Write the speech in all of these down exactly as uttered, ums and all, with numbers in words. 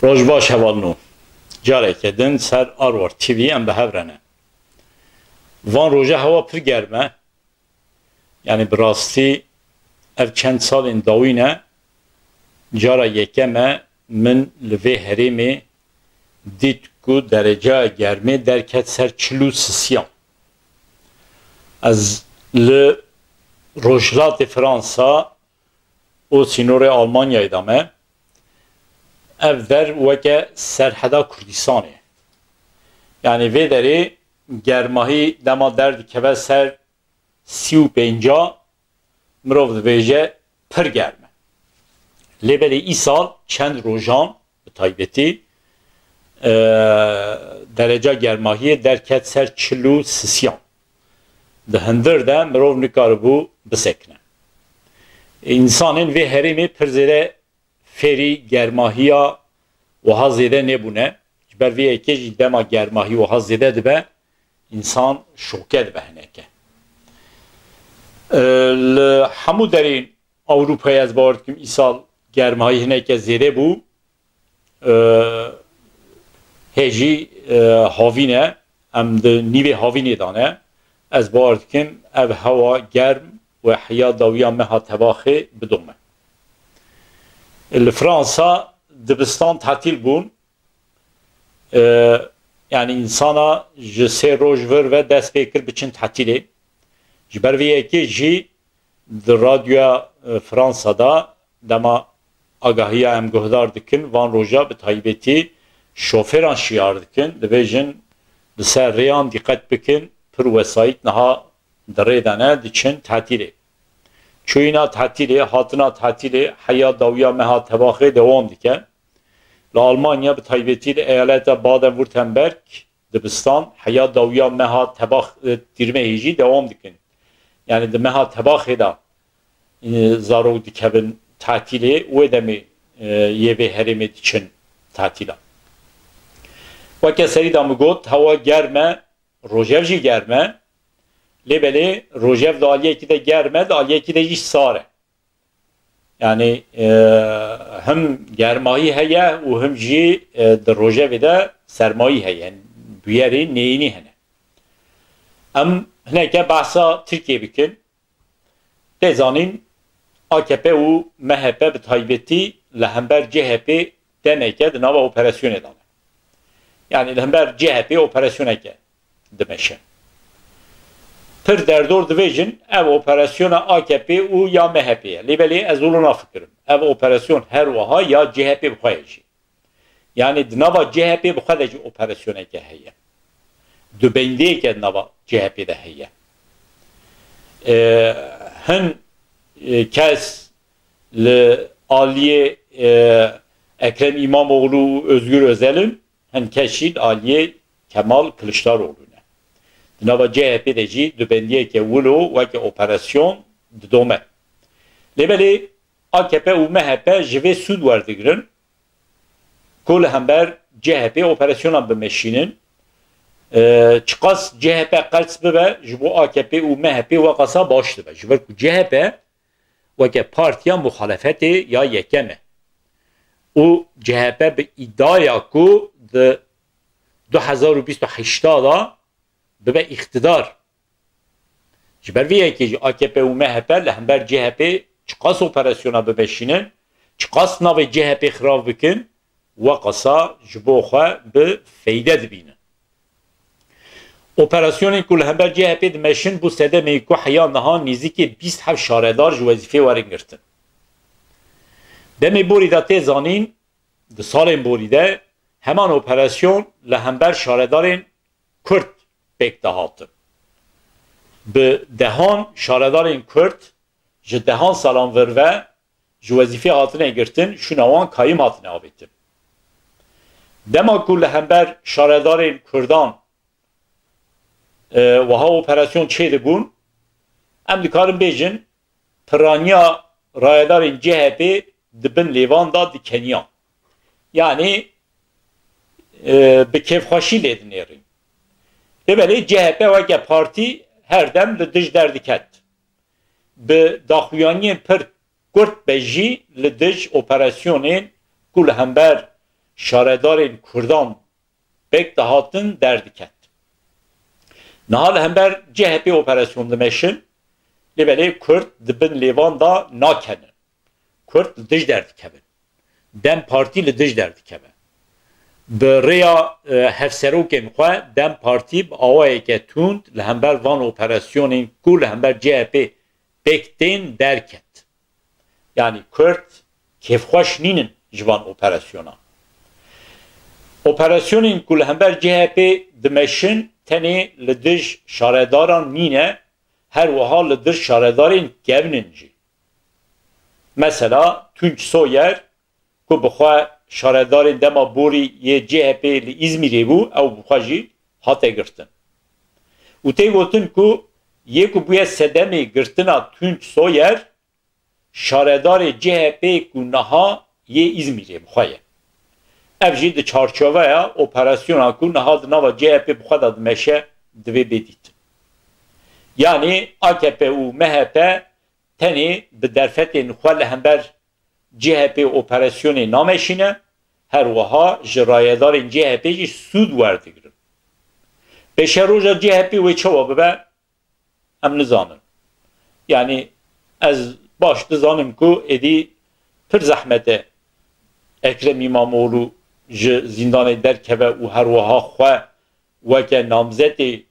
Roj baş hevalno. Careke din ser Arwar T V em bi hev re ne. Van roja hewa pir germ e. Yanî bi rastî ev çend salên dawî ne cara yekem e min li vê herêmê dît ku dereceya germê derket ser çil û sisiyan. Ez li rojhilatê Fransa û sînorê Almanyayê de me. Ev der weke serheda Kurdistanê. Yanî vê derê germahî dema derdikeve ser sî û pênca, mirov dibêje pir germ e. Lê belê îsal çend rojan bi taybetî, e, dereca germahiyê derket ser çil û sisiyan. Di hundir de mirov nikaribû bisekine. Însanên vê herêmê pir zêde fêrî germahiya wiha zêde nebûne. Ji ber vê yekê jî dema germahî wiha zêde dibe, însan şoke dibe hineke. E, li hemû derên Ewropayê ez bawer dikim îsal germahî hineke zêde bû. E, hê jî, e, havîn e. Em di nîvê havînê de ne. Ez bawer dikim ev hewa germ û heya dawiya meha tebaxê bidome. Li Fransa dibistan tetîl bûn. E, yanî însana ji sê roj vir ve dest pê kir biçin tetîlê. Ji ber vê yekê jî di radyoya, e, Fransa de dema agahiya em guhdar dikin, van roja bi taybetî şofêran şiyar dikin, dibêjin li ser rêyan dîqet bikin, pir wesayît niha di rê de ne, diçin tetîlê. Çûyîna tetîlê, hatina tetîlê, heya dawiya meha tebaxê dewam dike. Li Almanya bi taybetî li eyaleta Baden-Württemberg dibistan heya dawiya meha tebax, e, tîrmehê jî dewam dikin. Yanî di meha tebaxê de, e, zarok dikevin tatîlê, wê demê, e, yê vê herêmê diçin tatîla. Weke serî de min got, hewa germ e, rojev jî germ e. Lê belê rojev di aliyekî de germ e, di aliyekî de jî sar e. Yanî, e, him germahî heye û him jî, e, di rojevê de sermayî heye. Yanî bûyerên neyînî hene. Em hineke behsa Tirkiyê bikin. Tê zanîn A K P û M H P bi taybetî li hember C H P demeke di nava operasyonê de ne. Yanî li hember C H P operasyoneke dimeşe. Pir derdor dibêjin, ev operasyona A K P û ya M H P ye. Lê belê ez wilo nafikirim. Ev operasyon her wiha ya C H P bi xwe ye jî. Yanî di nava C H P bi xwe de jî operasyoneke heye. Dubendiyeke di nava C H P de heye. E, hin, e, kes li aliyê, e, Ekrem İmamoğlu û Özgür Özel in, hin kes jî li aliyê Kemal Kiliçdaroglu ne. Di nava C H P de jî dubendiyeke wilo weke operasyon didome. Lê belê A K P û M H P ji vê sûd werdigirin ku li hember C H P operasyona bimeşînin. E, çiqas C H P qels bibe, ji bo A K P û M H P weqasa baş dibe. Ji ber ku C H P weke partiya muxalefetê ya yekem e. Û C H P bi îdiaya ku di du hezar û bîst û heşt de bibe îqtidar. Ji ber vê yekê jî A K P û M H P li hember C H P çiqas operasyona bimeşînin, çiqas navê C H P xirav bikin, weqasa ji bo xwe bi feyde dibînin. Operasyonên ku li hember C H P dimeşin bû sedemê ku heya niha nêzîkî bîst heft şaredar ji wezîfê werin girtin. Demê borî de tê zanîn, di salên borî de heman operasyon li hember şaredarên Kurd pêk dihatin. Bi dehan şaredarên Kurd ji dehan salan vir ve ji wezîfê hatine girtin, şûna wan kayim hatine avêtin. Dema ku li hember şaredarên Kurdan, e, wiha operasyon çêdibûn, em dikarin bêjin, piraniya rayedarên C H P di bin lêvan de dikeniyan. Yanî, e, bi kêfxweşî lê dinêrin. Lê belê C H P weke partî her dem li dij derdiket. Bi daxuyaniyên pir kurt be jî li dij operasyonên ku li hember şaredarên Kurdan pêk dihatin derdiket. Niha li hember C H P operasyon dimeşin, lê belê Kurd di bin lêvan de nakenin. Kurd li dij derdikevin. DEM Partî li dij derdikeve. Bi rêya, e, hevserokên xwe DEM Partî bi awayeke tund li hember van operasyonên ku li hember C H P pêk tên derket. Yanî Kurd kêfxweş nînin ji van operasyonan. Operasyonên ku li hember C H P dimeşin tenê li dij şaredaran nîne, her wiha li dij şaredarên kevnin jî. Mesela Tunç Soyer ku bi xwe şaredarên dema borî yê C H P li Îzmîrê bû, ew bi xwe jî hate girtin. Û tê gotin ku yê ku bûye sedemê girtina Tunç Soyer, şaredarê C H P ku niha yê Îzmîrê bi xwe ye. Ev jî di çarçoveya operasyona ku niha di nava C H P bi xwe de dimeşe divê bê dîtin. Yanî A K P û M H P tenê bi derfetên xwe li hember C H P operasyonê nameşîne, her wiha ji rayedarên C H P jî sûd werdigirin. Pêşeroja C H P wê çawa bibe, em nizanin. Yanî ez baş dizanim ku êdî pir zehmet e Ekrem Îmamoğlu ji zîndanê derkeve û her wiha xwe weke namzetê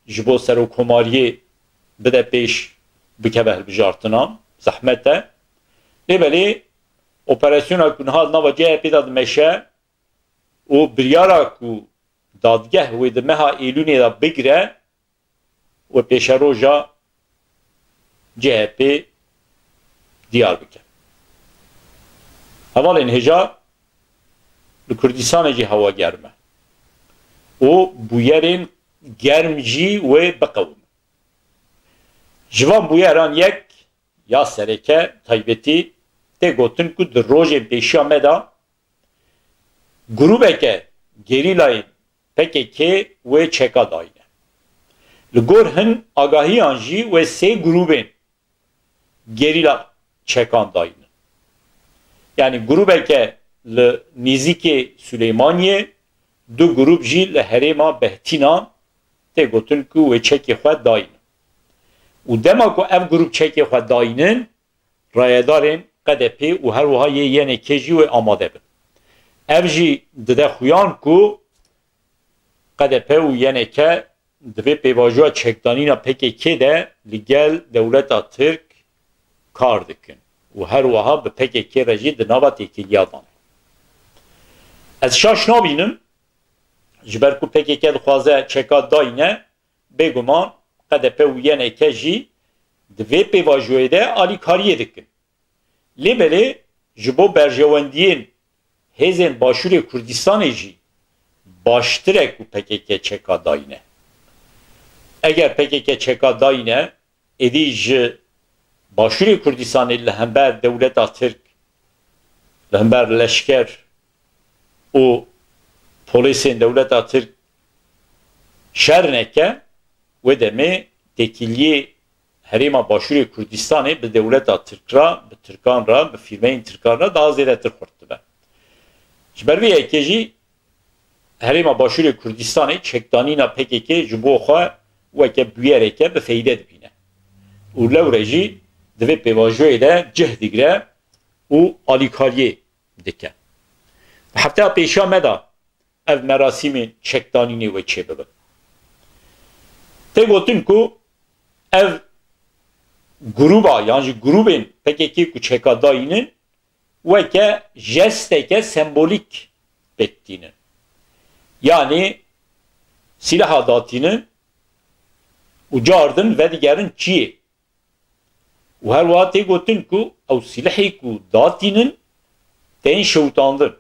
ji bo serokkomariyê bide pêş, bikeve hilbijartinan, zehmet e. Lê belê operasyona ku niha di nava C H P de dimeşe û biryara ku dadgeh wê di meha Êlûnê de bigire, wê pêşeroja C H P diyar bike. Hevalên hêja li Kurdistanê jî hewa germ e û bûyerên germ jî wê biqewimin. Ji van bûyeran yek ya sereke taybetî tê gotin ku di rojên pêşiya me de grûbeke gerîlayên P K K wê çeka dayîne. Li gor hin agahiyan jî wê sê grûbên gerîla çekan dayînin. Yanî grûbeke li nêzîkê Silêmaniyê, du grûb jî li herêma Behtînan tê gotin ku wê çekê xwe dayînin. Û dema ku ev grûb çekê xwe dayînin, rayedarên Q D P û her wiha yê Y N K jî wê amade bin. Ev jî dide xuyan ku Q D P û Y N K di vê pêvajoya çekdanîna P K K de li gel dewleta Tirk kar dikin û her wiha bi P K K re jî di nava têkiliya de ne. Ez şaş nabînim, ji ber ku P K K dixwaze çeka dayîne, bêguman Q D P û Y N K jî di vê pêvajoyê de alîkariyê dikin. Lê belê ji bo berjewendiyên hêzên Başûrê Kurdistanê jî baştir e ku P K K çeka dayîne. Eger P K K çeka dayîne, êdî ji Başûrê Kurdistanê li hember dewleta Tirk, li hember leşker û polîsên dewleta Tirk şer neke, wê demê têkiliyê herêma Başûrê Kurdistanê bi dewleta Tirk re, bi Tirkan re, bi fîrmeyên Tirkan re daha zêdetir xurt dibe. Ji ber vê yekê jî herêma Başûrê Kurdistanê çekdanîna P K K ji bo xwe weke bûyereke bi feyde dibîne. Û lewre jî di vê pêvajoyê de cih digire û alîkariyê dike. Di hefteya pêşiya me de ev merasîmên çekdanînê wê çêbibin. Tê gotin ku ev grûba yan jî grûbên P K K ku çeka dayînin weke jesteke sembolîk pêk tînin. Yanî sîleha datînin û cardin vedigerin çiyê. Û her wiha tê gotin ku ew sîlehê ku datînin tên şewitandin.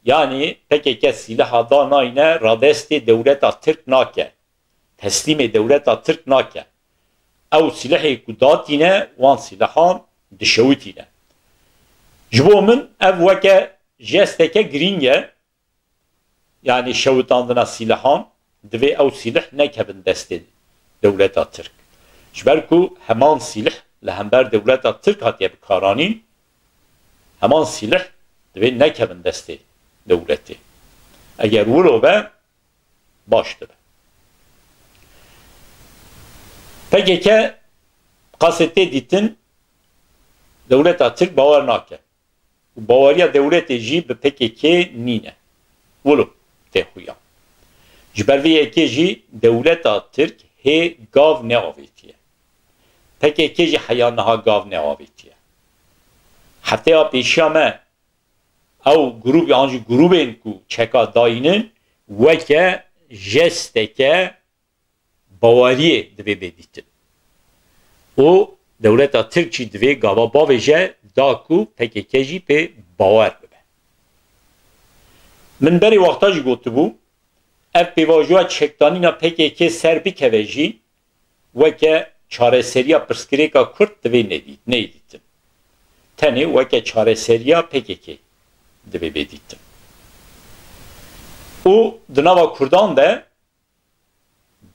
Yanî P K K sîleha da nayne radestê dewleta Tirk nake. Teslîmê dewleta Tirk nake. Ew sîlehê ku datîne wan sîlehan dişewitîne. Ji bo min ev weke jesteke girîng e. Yanî şewitandina sîlehan, divê ew sîleh nekevin destê dewleta Tirk. Ji ber ku heman sîleh li hember dewleta Tirk hatiye bikaranîn, heman sîleh divê nekevin destê dewletê. Eger wilo be, baş dibe. P K K qasê tê dîtin, dewleta Tirk bawer nake. Û baweriya dewletê jî bi P K K nîne. Wilo tê xuya. Ji ber vê yekê jî dewleta Tirk hê gav neavêtiye. P K K jî heya niha gav neavêtiye. Hefteya pêşiya me ew grûp yan jî grûbên ku çeka dayînin weke jesteke baweriyê divê bê dîtin. Û dewleta Tirk jî divê gava bavêje da ku P K K jî pê bawer bibe. Min berê wexta jî gotibû, ev pêvajoya çekdanîna P K K ser bikeve jî weke çareseriya pirsgirêka Kurd divê nedît, neyê dîtin. Tenê weke çareseriya P K K divê bê dîtin. Û di nava Kurdan de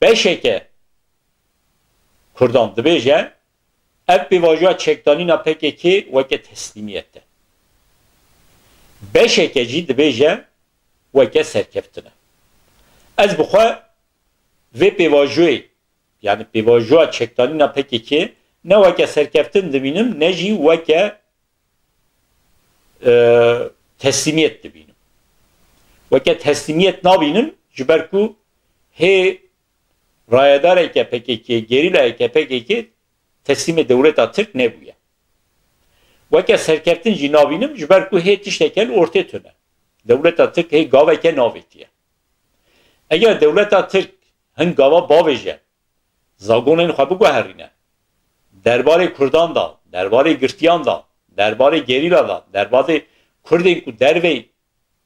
beşeke Kurdan dibêje, ev pêvajoya çekdanîna P K K weke teslîmiyet e. Beşeke jî dibêje weke serkeftin e. Ez bi xwe vê pêvajoyê, yani pêvajoya çekdanîna P K K ne weke serkeftin dibînim, ne jî weke, e, teslîmiyet dibînim. Weke teslîmiyet nabînim, ji ber ku hê rayedareke P K K, gerîlayeke P K K teslîmê dewleta Tirk nebûye. Weke serkeftin jî nabînim, ji ber ku hê tişteke li ortê tune. Dewleta Tirk hê gaveke navêtiye. Eger dewleta Tirk hin gava bavêje, zagonên xwe biguherîne, derbarê Kurdan de, derbarê girtiyan de, derbarê gerîla de, derbarê Kurdên ku derveyî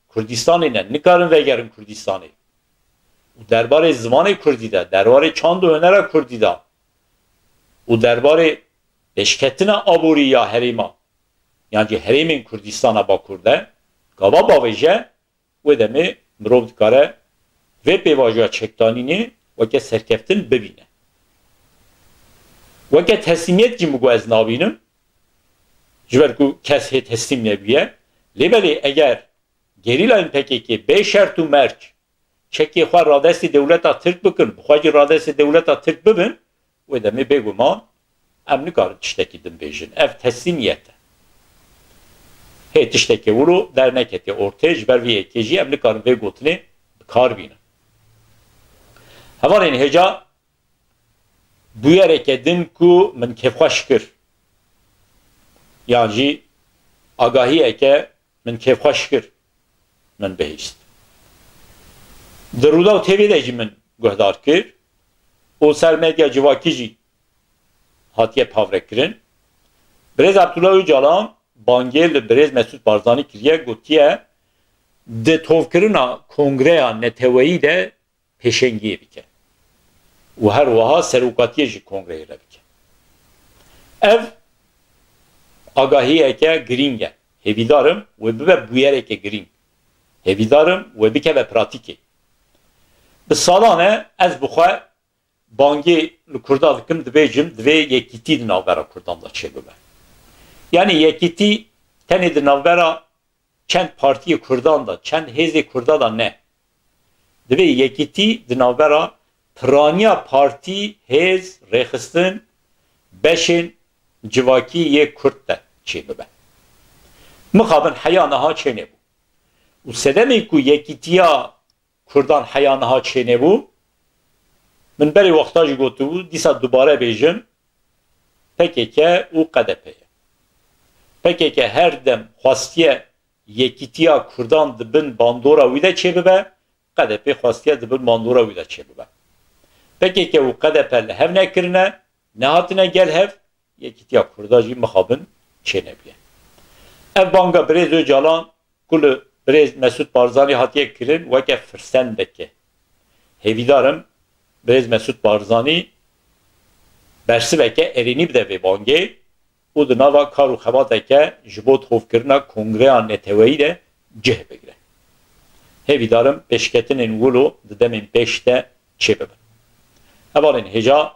Kurdistanê ne, nikarin vegerin Kurdistanê. Û derbarê zimanê Kurdî de, derbarê çand û hunera Kurdî de û derbarê pêşketina aborî ya herêma, yan jî herêmên Kurdistana Bakur de, gava bavêje, wê demê mirov dikare vê pêvajoya çekdanînê weke serkeftin bibîne. Weke teslîmiyet jî min got ez nabînim, ji ber ku kes hê teslîm nebûye. Lê belê eger gerîlayên P K K bê şert û merc çekê xwe radestî dewleta Tirk bikin, bi xwe jî radestî dewleta Tirk bibin, wê demê bêguman em nikarin tiştekî din bêjin. Ev teslîmiyet e. Hê tiştekê wilo derneketiye ortê, ji ber vê yekê jî em nikarin vê gotinê bi kar bînin. Hevalên hêja bûyereke din ku min kêfxweş kir, yan jî agahiyeke min kêfxweş kir, min bihîst. Di Rûdaw T V de jî min guhdar kir û ser medya civakî jî hatiye pavrekirin. Birêz Abdullah Ocalan bangê li birêz Mesûd Barzanî kiriye, gotiye, di tovkirina kongreya neteweyî de pêşengiyê bike û her wiha serokatiyê ji kongreyê re bike. Ev agahiyeke girîng e. Hêvîdar im wê bibe bûyereke girîng. Hêvîdar im wê bikeve pratîkê. Bi salan e ez bi xwe bangê li Kurda dikim, dibêjim, divê yekîtî di navbera Kurdan de çêbibe. Yanî yekîtî tenê di navbera çend partiyê Kurdan de, çend hêzê Kurda de ne. Divê yekîtî di navbera piraniya partî, hêz, rêxistin, beşên civakî yê Kurd de çêbibe. Mixabin heya niha çênebû. Û sedemê ku yekîtiya Kurdan heya niha çênebû, min berê wexta jî gotibû, dîsa dubare bêjim, P K K û K D P ye. P K K her dem xwestiye yekîtiya Kurdan di bin bandora wî de çêbibe, K D P xwestiye di bin bandora wî de çêbibe. P K K û K D P li hev nekirine, nehatine gel hev, yekîtiya Kurda jî mixabin çênebûye. Ev banga birêz Ocalan ku li birêz Mesûd Barzanî hatiye kirin weke firsendeke. Hêvîdar im birêz Mesûd Barzanî bersiveke erênî bide vê bangê û di nava kar û xebateke ji bo tovkirina kongreya neteweyî de cih bigire. Hêvîdar im pêşketinên wilo di demên pêş de çêbibin. Hevalên hêja,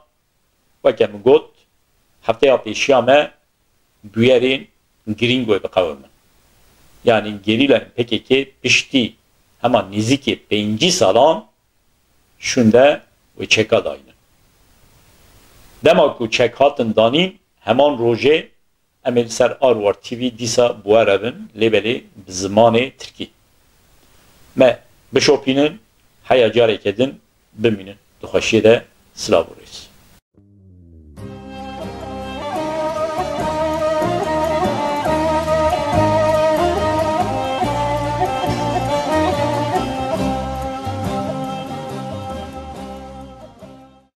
weke min got, hefteya pêşiya me bûyerên girîng wê biqewimin. Yanî gerîlayên P K K piştî hema nêzîkê pêncî salan şûnde wê çeka dayînin. Dema ku çek hatin danîn, heman rojê em ê li ser Arwar T V dîsa bi we re bin, lê belê bi zimanê tirkî. Me bişopînin, heya careke din bimînin. Di xweşiyê de, silav û rêz.